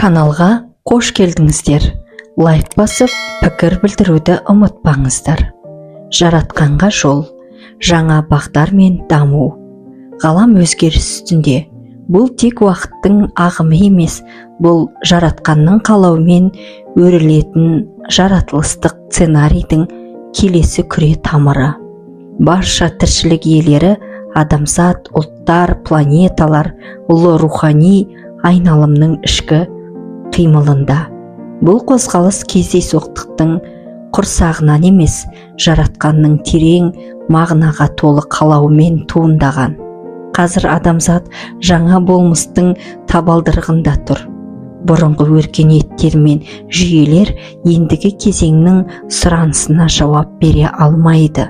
Каналға қош келдіңіздер! Лайк басып, пікір білдіруді ұмытпаңыздар. Жаратқанға жол: жаңа бағдар мен даму. Ғалам өзгеріс үстінде. Бұл тек уақыттың ағымы емес, бұл жаратқанның қалауымен өрілетін жаратылыстық сценарийдің келесі күре тамыры. Барша тіршілік иелері, адамзат, ұлттар, планеталар ұлы рухани айналымның ішкі қимылында. Бұл қозғалыс кездейсоқтықтың құрсағынан емес, жаратқанның терең мағынаға толы қалауымен туындаған. Қазір адамзат жаңа болмыстың табалдырығында тұр. Бұрынғы өркениеттер мен жүйелер ендігі кезеңнің сұранысына жауап бере алмайды,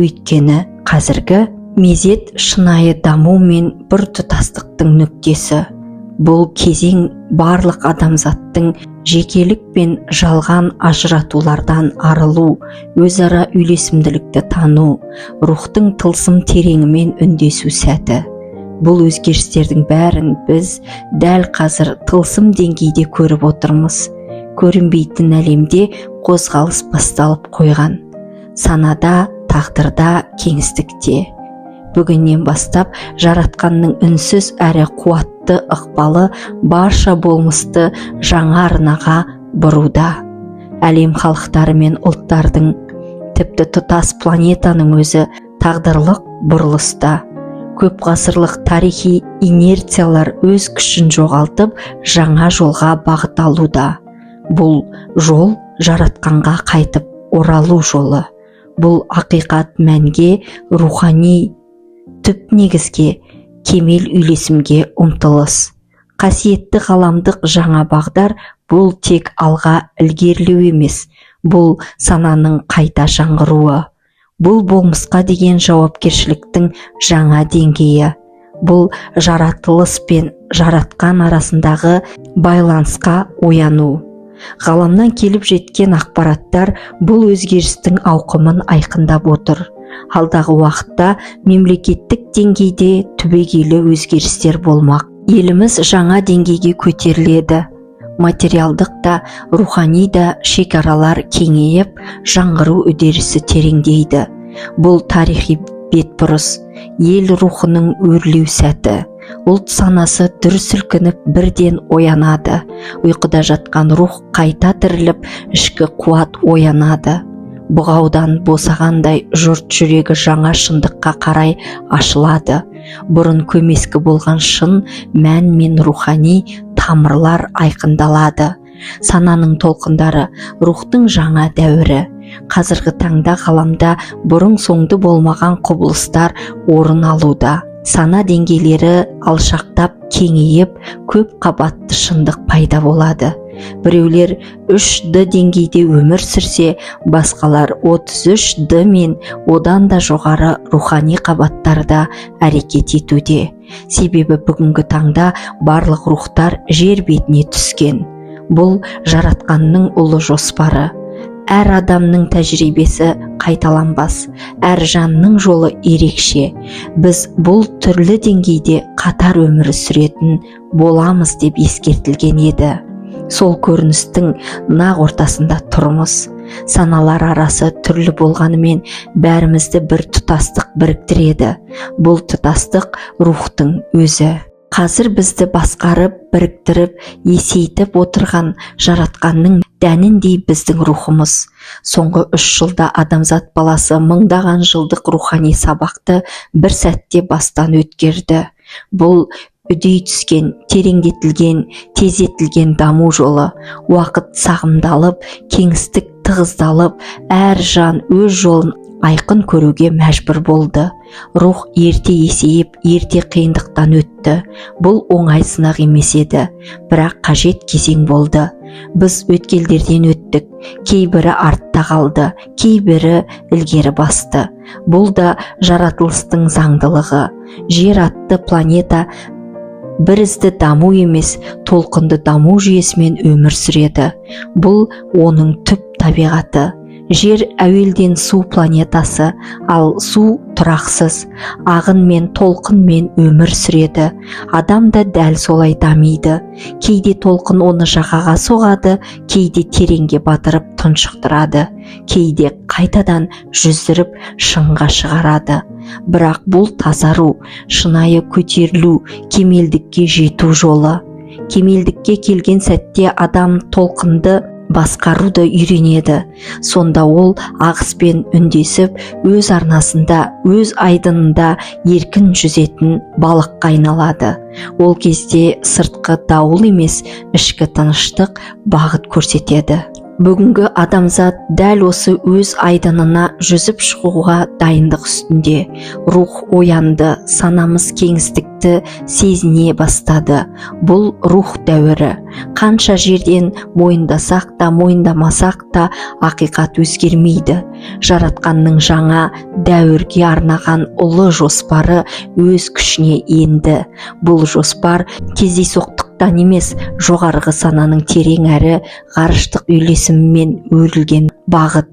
өйткені қазіргі мезет — шынайы даму мен біртұтастықтың нүктесі. Бұл кезең барлық адамзаттың жекелік пен жалған ажыратулардан арылу, өзара үйлесімділікті тану, рухтың тылсым тереңімен үндесу сәті. Бұл өзгерістердің бәрін біз дәл қазір тылсым деңгейде көріп отырмыз. Көрінбейтін әлемде қозғалыс басталып қойған: санада, тағдырда, кеңістікте. Бүгіннен бастап жаратқанның үнсіз әрі қуатты ықпалы барша болмысты жаңа арнаға бұруда. Әлем халықтары мен ұлттардың, тіпті тұтас планетаның өзі тағдырлық бұрылыста. Көп ғасырлық тарихи инерциялар өз күшін жоғалтып, жаңа жолға бағыт алуда. Бұл жол — жаратқанға қайтып оралу жолы. Бұл ақиқат мәнге, рухани түп негізге, кемел үйлесімге ұмтылыс. Қасиетті ғаламдық жаңа бағдар — бұл тек алға ілгерілеу емес, бұл сананың қайта жаңғыруы, бұл болмысқа деген жауапкершіліктің жаңа деңгейі, бұл жаратылыс пен жаратқан арасындағы байланысқа ояну. Ғаламнан келіп жеткен ақпараттар бұл өзгерістің ауқымын айқындап отыр. Алдағы уақытта мемлекеттік деңгейде түбегейлі өзгерістер болмақ. Еліміз жаңа деңгейге көтеріледі. Материалдық та, рухани да шекаралар кеңейіп, жаңғыру үдерісі тереңдейді. Бұл тарихи бетбұрыс, ел рухының өрлеу сәті. Ұлт санасы дүр сілкініп, бірден оянады. Ұйқыда жатқан рух қайта тіріліп, ішкі қуат оянады. Бұғаудан босағандай, жұрт жүрегі жаңа шындыққа қарай ашылады. Бұрын көмескі болған шын мән мен рухани тамырлар айқындалады. Сананың толқындары, рухтың жаңа дәуірі. Қазіргі таңда ғаламда бұрын соңды болмаған құбылыстар орын алуда. Сана деңгейлері алшақтап кеңейіп, көп қабатты шындық пайда болады. Біреулер 3D деңгейде өмір сүрсе, басқалар 33D мен одан да жоғары рухани қабаттарда әрекет етуде. Себебі бүгінгі таңда барлық рухтар жер бетіне түскен. Бұл — жаратқанның ұлы жоспары. Әр адамның тәжірибесі қайталанбас, әр жанның жолы ерекше. Біз бұл түрлі деңгейде қатар өмір сүретін боламыз деп ескертілген еді. Сол көріністің нақ ортасында тұрмыз. Саналар арасы түрлі болғанымен, бәрімізді бір тұтастық біріктіреді. Бұл тұтастық — рухтың өзі. Қазір бізді басқарып, біріктіріп, есейтіп отырған жаратқанның дәніндей біздің рухымыз. Соңғы 3 жылда адамзат баласы мыңдаған жылдық рухани сабақты бір сәтте бастан өткерді. Бұл үдей түскен, тереңдетілген, тездетілген даму жолы. Уақыт сағымдалып, кеңістік тығыздалып, әр жан өз жолын айқын көруге мәжбүр болды. Рух ерте есейіп, ерте қиындықтан өтті. Бұл оңай сынақ емес еді, бірақ қажет кезең болды. Біз өткелдерден өттік. Кейбірі артта қалды, кейбірі ілгері басты. Бұл да жаратылыстың заңдылығы. Жер атты планета бірізді даму емес, толқынды даму жүйесімен өмір сүреді. Бұл — оның түп табиғаты. Жер әуелден су планетасы, ал су тұрақсыз, ағынмен, толқынмен өмір сүреді. Адам да дәл солай дамиды. Кейде толқын оны жағаға соғады, кейде тереңге батырып тұншықтырады, кейде қайтадан жүздіріп шыңға шығарады. Бірақ бұл тазару, шынайы көтерілу, кемелдікке жету жолы. Кемелдікке келген сәтте адам толқынды басқаруды үйренеді. Сонда ол ағыспен үндесіп, өз арнасында, өз айдынында еркін жүзетін балыққа айналады. Ол кезде сыртқы дауыл емес, ішкі тыныштық бағыт көрсетеді. Бүгінгі адамзат дәл осы өз айдынына жүзіп шығуға дайындық үстінде. Рух оянды, санамыз кеңістікті сезіне бастады. Бұл рух дәуірі. Қанша жерден мойындасақ та, мойындамасақ та, ақиқат өзгермейді. Жаратқанның жаңа дәуірге арнаған ұлы жоспары өз күшіне енді. Бұл жоспар кездейсоқтықтан емес, жоғарғы сананың терең әрі ғарыштық үйлесімімен өрілген бағыт.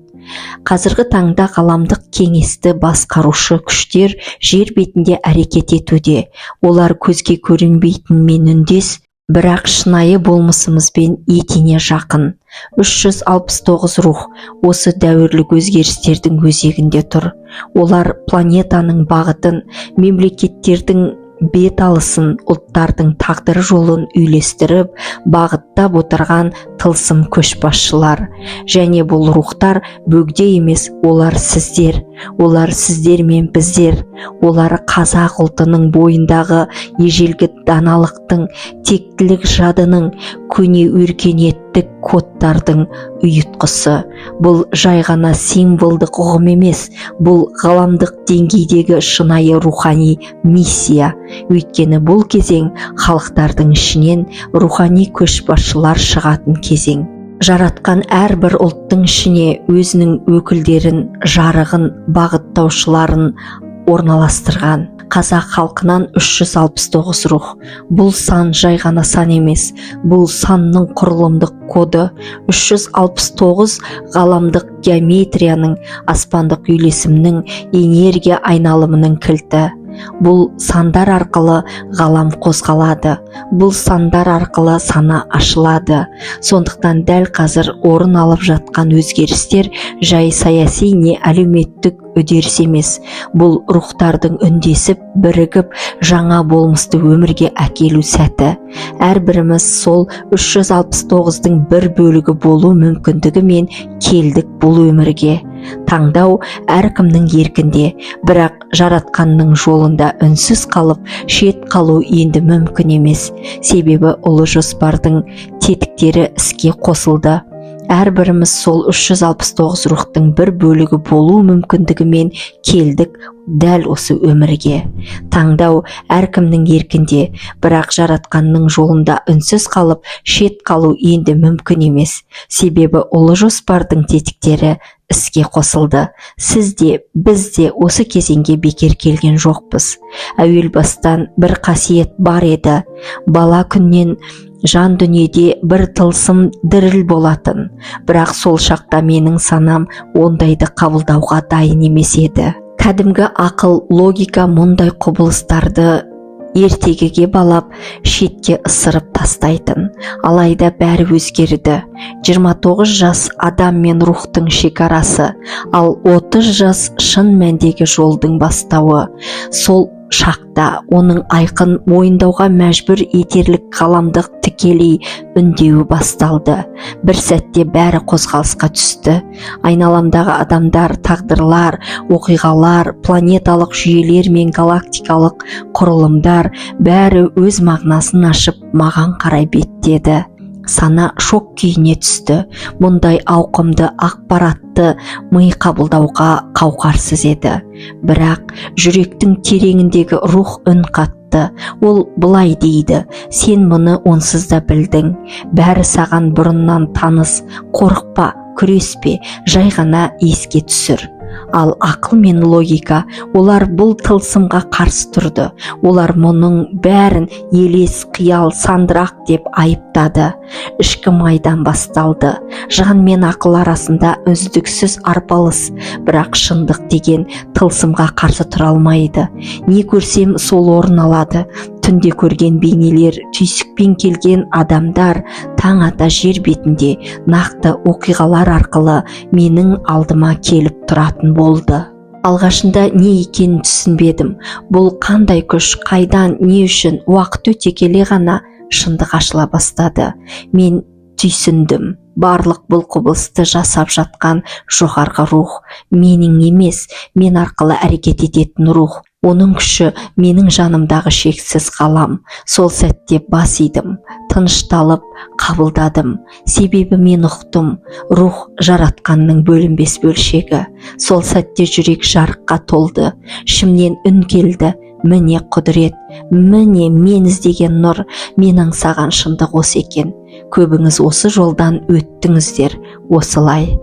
Қазіргі таңда ғаламдық кеңесті басқарушы күштер жер бетінде әрекет етуде. Олар көзге көрінбейтінмен үндес, бірақ шынайы болмысымызбен етене жақын. 369 рух осы дәуірлік өзгерістердің өзегінде тұр. Олар планетаның бағытын, мемлекеттердің бет алысын, ұлттардың тағдыр жолын үйлестіріп, бағыттап отырған тылсым көшбасшылар. Және бұл рухтар бөгде емес, олар сіздер, олар сіздер мен біздер. Олар қазақ ұлтының бойындағы ежелгі даналықтың, тектілік жадының, көне өркениеттік кодтардың ұйытқысы. Бұл жай ғана символдық ұғым емес, бұл ғаламдық деңгейдегі шынайы рухани миссия. Өйткені бұл кезең халықтардың ішінен рухани көшбасшылар шығатын кезең. Жаратқан әрбір ұлттың ішіне өзінің өкілдерін, жарығын, бағыттаушыларын орналастырған. Қазақ халқынан 369 рух. Бұл сан жай ғана сан емес, бұл санның құрылымдық коды. 369 ғаламдық геометрияның, аспандық үйлесімнің, энергия айналымының кілті. Бұл сандар арқылы ғалам қозғалады, бұл сандар арқылы сана ашылады. Сондықтан дәл қазір орын алып жатқан өзгерістер жай саяси не әлеуметтік үдеріс емес, бұл рухтардың үндесіп, бірігіп, жаңа болмысты өмірге әкелу сәті. Әрбіріміз сол 369-дың бір бөлігі болу мүмкіндігімен келдік бұл өмірге. Таңдау әркімнің еркінде, бірақ жаратқанның жолында үнсіз қалып, шет қалу енді мүмкін емес. Себебі ұлы жоспардың тетіктері іске қосылды. Әрбіріміз сол 369 рухтың бір бөлігі болу мүмкіндігімен келдік дәл осы өмірге. Таңдау әркімнің еркінде, бірақ жаратқанның жолында үнсіз қалып, шет қалу енді мүмкін емес. Себебі ұлы жоспардың тетіктері іске қосылды. Сіз де, біз де осы кезеңге бекер келген жоқпыз. Әуел бастан бір қасиет бар еді. Бала күннен жан дүниеде бір тылсым діріл болатын, бірақ сол шақта менің санам ондайды қабылдауға дайын емес еді. Кәдімгі ақыл, логика мұндай құбылыстарды ертегіге балап, шетке ысырып тастайтын. Алайда бәрі өзгерді. 29 жас адам мен рухтың шекарасы, ал 30 жас шын мәндегі жолдың бастауы. Сол шақта оның айқын мойындауға мәжбүр етерлік ғаламдық тікелей үндеуі басталды. Бір сәтте бәрі қозғалысқа түсті. Айналамдағы адамдар, тағдырлар, оқиғалар, планеталық жүйелер мен галактикалық құрылымдар бәрі өз мағынасын ашып, маған қарай беттеді. Сана шок күйіне түсті. Мұндай ауқымды ақпаратты ми қабылдауға қауқарсыз еді. Бірақ жүректің тереңіндегі рух үн қатты. Ол былай дейді: «Сен мұны онсыз да білдің, бәрі саған бұрыннан таныс. Қорықпа, күреспе, жай ғана еске түсір». Ал ақыл мен логика, олар бұл тылсымға қарсы тұрды. Олар мұның бәрін елес, қиял, сандырақ деп айыптады. Ішкі майдан басталды. Жан мен ақыл арасында үздіксіз арпалыс. Бірақ шындық деген тылсымға қарсы тұра алмайды. Не көрсем, сол орын алады. Түнде көрген бейнелер, түйсікпен келген адамдар таң ата жер бетінде нақты оқиғалар арқылы менің алдыма келіп тұратын болды. Алғашында не екенін түсінбедім. Бұл қандай күш, қайдан, не үшін? Уақыт өте келе ғана шындық ашыла бастады. Мен түйсіндім: барлық бұл құбылысты жасап жатқан жоғарғы рух, менің емес, мен арқылы әрекет ететін рух. Оның күші менің жанымдағы шексіз ғалам. Сол сәтте бас идім, тынышталып қабылдадым. Себебі мен ұқтым: рух жаратқанның бөлінбес бөлшегі. Сол сәтте жүрек жарыққа толды. Ішімнен үн келді: «Міне құдірет, міне мен іздеген нұр, мен аңсаған шындық осы екен». Көбіңіз осы жолдан өттіңіздер осылай.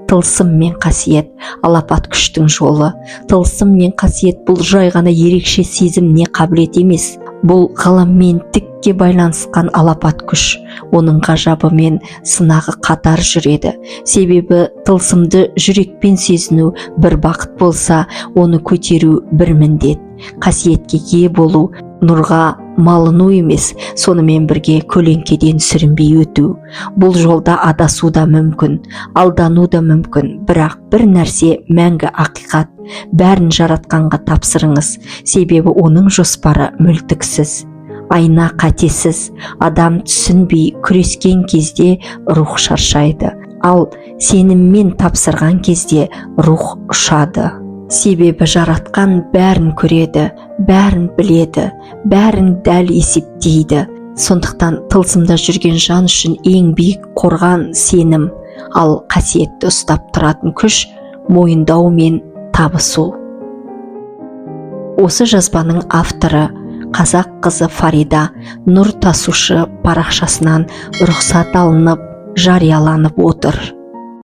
Тылсым мен қасиет – алапат күштің жолы. Тылсым мен қасиет – бұл жай ғана ерекше сезім не қабілет емес. Бұл ғаламмен тікке байланысқан алапат күш. Оның ғажабы мен сынағы қатар жүреді. Себебі тылсымды жүрекпен сезіну бір бақыт болса, оны көтеру бір міндет. Қасиетке ие болу – нұрға малыну емес, сонымен бірге көлеңкеден сүрінбей өту. Бұл жолда адасу да мүмкін, алдану да мүмкін. Бірақ бір нәрсе мәңгі ақиқат: бәрін жаратқанға тапсырыңыз. Себебі оның жоспары мүлтіксіз, айна қатесіз. Адам түсінбей күрескен кезде рух шаршайды, ал сеніммен тапсырған кезде рух ұшады. Себебі жаратқан бәрін көреді, бәрін біледі, бәрін дәл есептейді. Сондықтан тылсымда жүрген жан үшін ең биік қорған – сенім, ал қасиетті ұстап тұратын күш – мойындау мен табысу. Осы жазбаның авторы қазақ қызы Фарида. Нұр тасушы парақшасынан рұқсат алынып, жарияланып отыр.